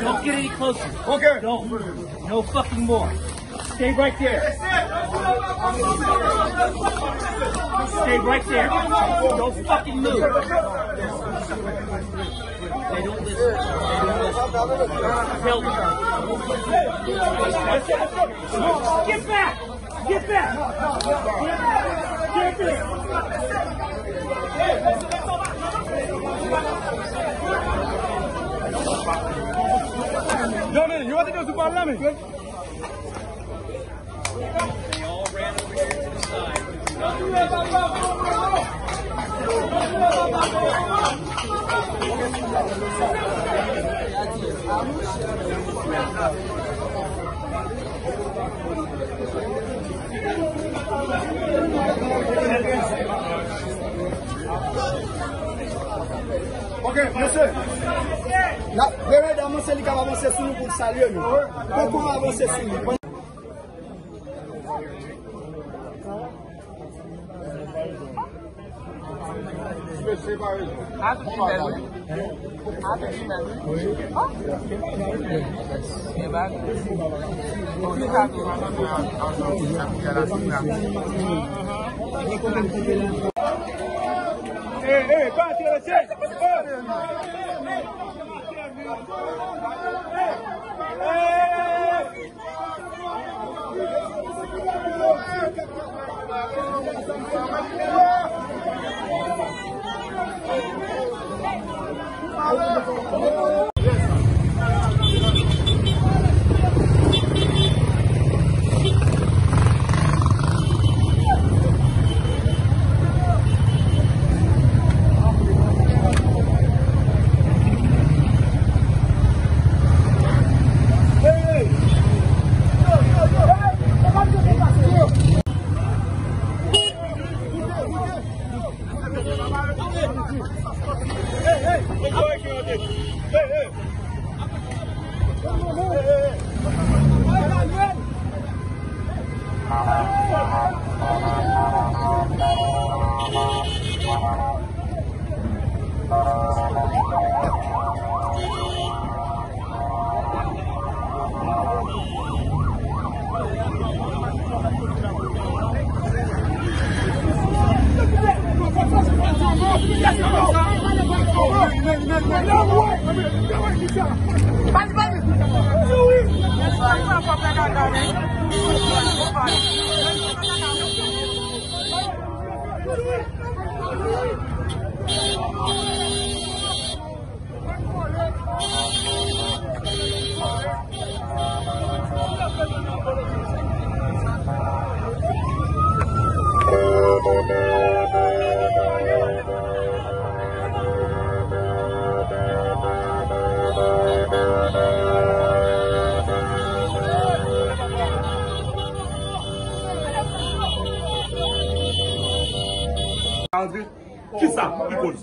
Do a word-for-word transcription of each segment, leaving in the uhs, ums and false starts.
Don't get any closer. Okay. Don't. No fucking more. Stay right there. Stay right there. Don't fucking move. They don't listen. They don't listen. Tell them. Get back! Get back! Get back! Yo, men, yo, te gen sou pal la, men. Ok, mesye. La, Reverend Aman se li k ap avanse sou nou pou l salye nou. Poko avanse sou nou. Kisa li konn?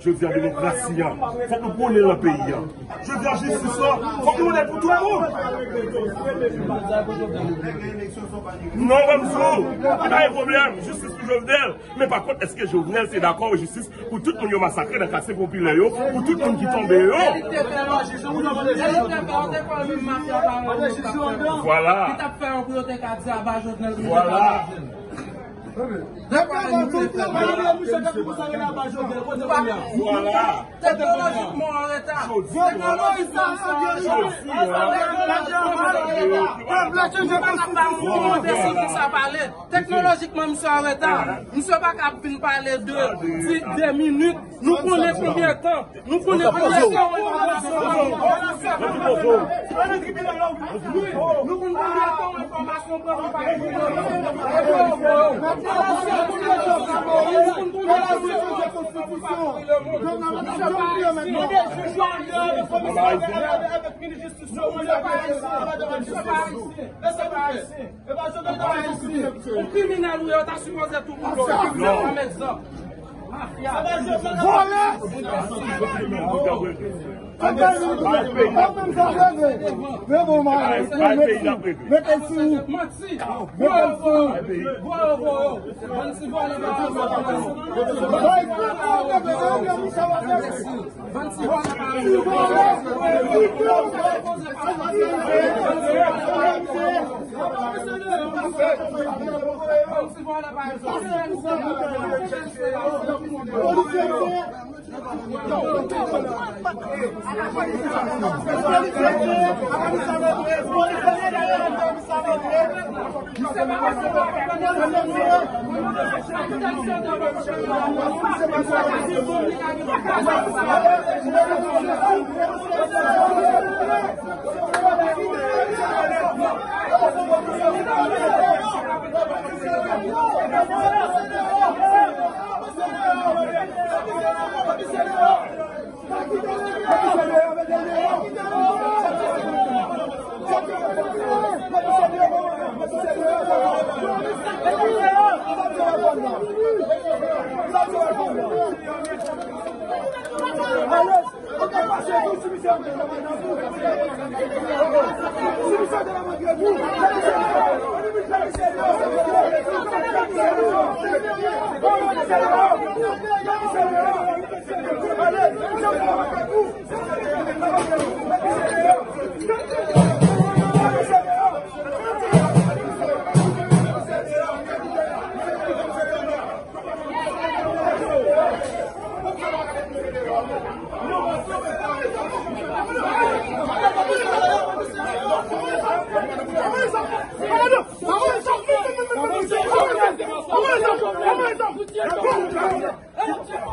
Jodi a demokrasi an, fòk nou pwone l nan peyi a. Jodi a jistis lan, fòk nou remet pou tout moun. Non, ban m di w, li pa gen pwoblèm, jistis pou Jovenel. Men pa kont, èske Jovenel te dakò jistis pou tout moun yo masakre nan katye popilè yo, pou tout moun ki tonbe yo? Vwala. Vwala. Vwala. Teknolojikman an reta. Teknolojikman an reta. Misye pa ka ap vin pale de, di, de minit. Nou konnen konbyen tan. Nou konnen konbyen tan. Nou konnen konbyen tan enfòmasyon pran pou pa gen. Misye pa ayisyen. Misye pa ayisyen. Misye pa ayisyen. Ou kriminèl ou ye, ou ta sipoze tou boule w. Yon egzanp. Mafya. Vòlè! Mete l sou ou. Mete l sou ou. Vòlè, vòlè. Bann ti vòlè pa yo. Bann ti vòlè pa yo.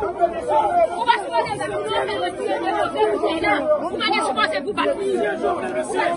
Ou pa sipoze fè moun nan fè yon ti evoke pou peyi la. Ou pa gen sipoze pou bat pou li. Ou pa sipoze.